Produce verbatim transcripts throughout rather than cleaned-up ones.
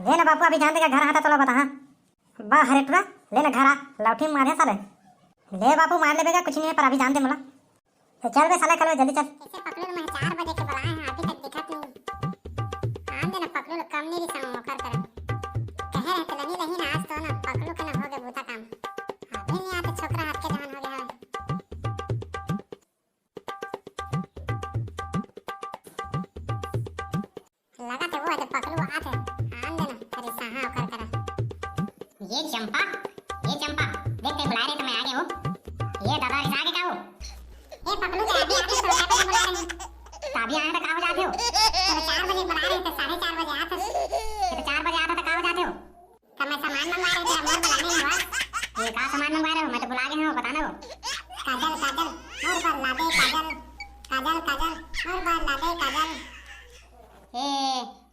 ले ना बापू, अभी जान दे का घर आता तोला बता, हाँ। बा हरे टुरा, ले ना घर आ, लौठी मारे साले। ले बापू, मार लेबे का, कुछ नहीं है, पर अभी जान दे मोला। तो चल बे साले, कल जल्दी चल। ऐसे पकलू ल मैं चार बजे के बुलाए हैं, अभी तक दिखत नहीं। आन दे ना पकलू ल, कम नहीं रिसाऊं ओकर तरफ। कहे रहे तो लगी रही ना, आज तो ना पकलू के ना हो गए बूता काम। अभी नहीं आते, छोकरा हाथ के जवान हो गया है। लगा थे वो है तो पकलू आते, आन दे ना रिसाहा ओकर करा। ये चंपा, ये चंपा, देख, कहीं बुला रहे तो मैं आ गया हूँ। ये दादा, रिसा के का हो? ए पकलू, तो अभी आते, तो क्या बुला रहे हैं? तो अभी आए तो का हो जाते हो? तो चार बजे बुला रहे थे, साढ़े चार बजे आते। ये तो चार बजे आता तो का हो जाते हो? तो मैं सामान मंगवा रहे थे, मोर बुलाने नहीं हुआ। ये का सामान मंगवा रहे हो? मैं तो भुला गया हूँ, बताना वो। काजल, काजल, मोर बर ला दे काजल। काजल, काजल, मोर बर ला दे काजल। ए,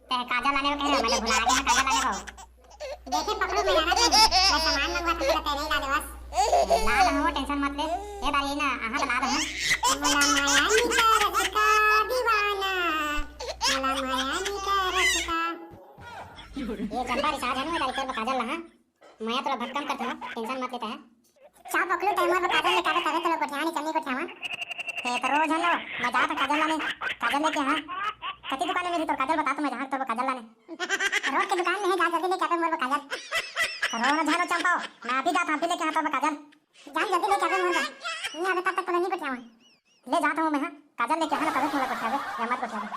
ते काजल लाने को कह रहे हो? मैं तो भुला गया हूँ काजल लाने को। देखे पकलू, मैं जाना था, मैं सामान मंगवा था, तेरे नहीं ला दे बस। ला दो हो, टेंशन मत ले। ए दारी ना, आहा तो ला दो हो। मोला माया नी करस का दीवाना, मोला माया नी करस का। ये चंपा रिचार्ज है ना, दारी कर काजल ला, हाँ? मैं तोला भक्कम कर दूंगा, टेंशन मत लेता है। चाप पकलू, टाइम पर काजल लेके आवे, तबे तो लोग गोठियावा, नहीं चलनी गोठियावा। ए, तो रोज है ना, मैं जाता काजल लाने, काजल लेके, हाँ। कति दुकान में मिली तोर काजल, बता तो मैं जहाँ तोर काजल लाने। रोड के दुकान में है, जा जल्दी लेके आवे मोर काजल। तो रो ना, जानो चंपाओ, मैं अभी जाता, अभी लेके आता काजल। जा जल्दी लेके आवे मोर। नहीं आवे तब तक तो नहीं गोठियावा। ले जाता हूँ मैं, हाँ। काजल लेके आना, तबे मोला गोठियावे, या मत गोठियावे।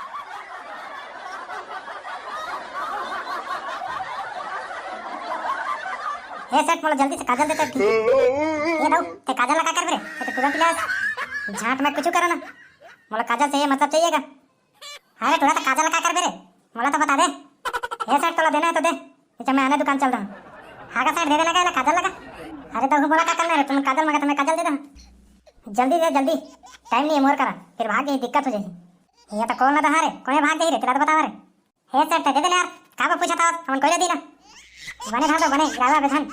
हे सेठ, मोला जल्दी से काजल दे तो ठीक। ये दऊ, ते काजल ला का करबे रे? ते तो टुरा पिलास। झांट में कुछ करो ना। मोला काजल चाहिए, मतलब चाहिएगा। अरे टुरा, ते काजल ला का करबे रे? मोला तो बता दे। हे सेठ, तोला देना है तो दे। अच्छा, मैं आने दुकान चल रहा हूँ। हाँ का सेठ, दे देना का है ना काजल ला का? अरे तो मोला का करना है रे, तुम काजल मांगा तो मैं काजल दे दूँ। जल्दी दे, जल्दी। टाइम नहीं है मोर करा, फिर भाग जाही, दिक्कत हो जाही। ये तो कौन ना रे, कोने भाग जाही रे, तेला तो बता रे। हे सेठ, दे दे ना यार, का बा पूछा था, हमन कोई दे ना। बने धर दो, बने, गिरावा बे धन।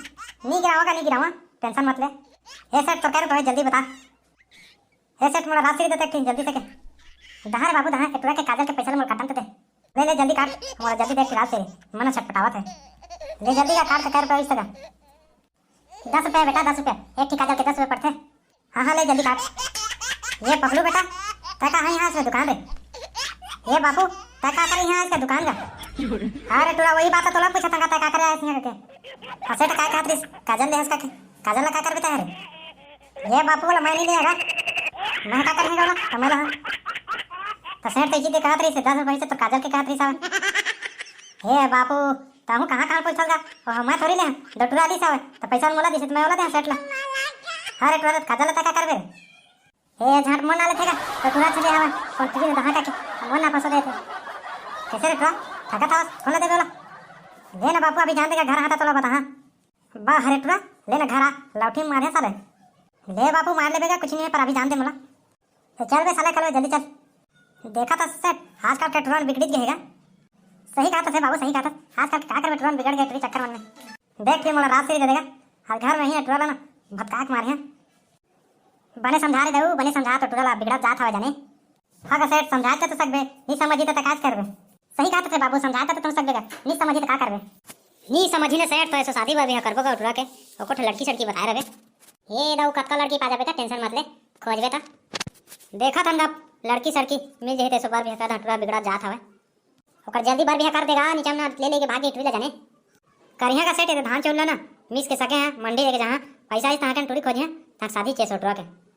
नहीं गिरावा का, नहीं गिरावा, टेंशन मत ले। हे सेठ, तो कह रहे, जल्दी बता। हे सेठ, मोला राशि दे दे, ठीक, जल्दी से के। दहार बाबू, दहार, ए टुरा के काजल के पैसा ले मोला काटन तो दे। ले, ले, जल्दी काट, मोला जल्दी दे, राशि रे, मन छटपटावत है। ले, जल्दी का काट, तो कह रहे, पैसा का। दस रुपया बेटा, दस रुपया। एक ठिका काजल के दस रुपया पड़थे। हाँ, हाँ, ले जल्दी काट। ये पकलू बेटा, तै का है यहाँ इसका दुकान रे? ये बापू, तै का करे यहाँ इसका दुकान का? अरे टुरा, वही बात है, तोला पूछा था, तै का करे यहाँ करके? असे तो का कहत रहिस, काजल ले हस का के? काजल ला का करबे तै रे? ये बापू बोला, मैं नहीं लिया गा। मैं का करने का बोला, तो मैं ला। तो सेठ तो इसी के कहत रहिस, दस रुपये से तो काजल के कहत रहिस। हे बापू, तहूँ कहाँ कहाँ पूछल गा? ओह, मैं थोड़ी ले, दो टुरा दिस हवे, तो पैसा मोला दिस, तो मैं ओला दे सेठ ला। अरे टुरा, तो काजल ला तै का करबे? हे झांट, मोर ना लेथे गा, तो टुरा चले हवे, और तुझे दहा का के, मोर ना पसंद है थे। कैसे रे टुरा, थका था, फोन ला दे बोला। ले ना बापू, अभी जान दे का घर आता तोला बता, हाँ। बा हरे टुरा, ले ना घर आ, लौठी मारे साले। ले बापू, मार लेबे का, कुछ नहीं है, पर अभी जान दे मोला। तो चल बे साले, कल जल्दी चल। देखा था सेठ, आजकल के टुरा बिगड़ित गए गा। सही कहा था से बाबू, सही कहा था। आजकल का कर टुरा बिगड़ गए टुरी चक्कर मन में। देख फिर मोला राशि दे देगा। हर घर में ही टुरा ला ना भटका के मारे हैं। बने समझा रे दऊ, बने समझा तो टुरा ला बिगड़त जात हवे जाने। हाँ गा सेठ, समझाए तो सकबे, नहीं समझी तो काज करबे। सही कहा तो थे बाबू, समझाए तो तुम सकबे का, नहीं समझी तो का करबे? नहीं समझी ने सेठ, तो ऐसे शादी बर बिहा करबो का टुरा के, ओको ठे लड़की सड़की बताए रहे। हे दाऊ, कतका लड़की पा जाबे का, टेंशन मत ले, खोजबे त। देखत हन गा, लड़की सड़की मिल जही, तैसो बर बिहा कर दे, टुरा बिगड़ा जात हवे। ओकर जल्दी बर बिहा कर देगा, निचम ना ले लेके भाग गई टुरी ला जाने। करिहा का सेठ, ये धान चौल ला ना, मीस के सके हैं, मंडी लेके जहाँ, पैसा आइस तहाँ के टुरी खोजिहा, तहाँ शादी चेस टुरा के।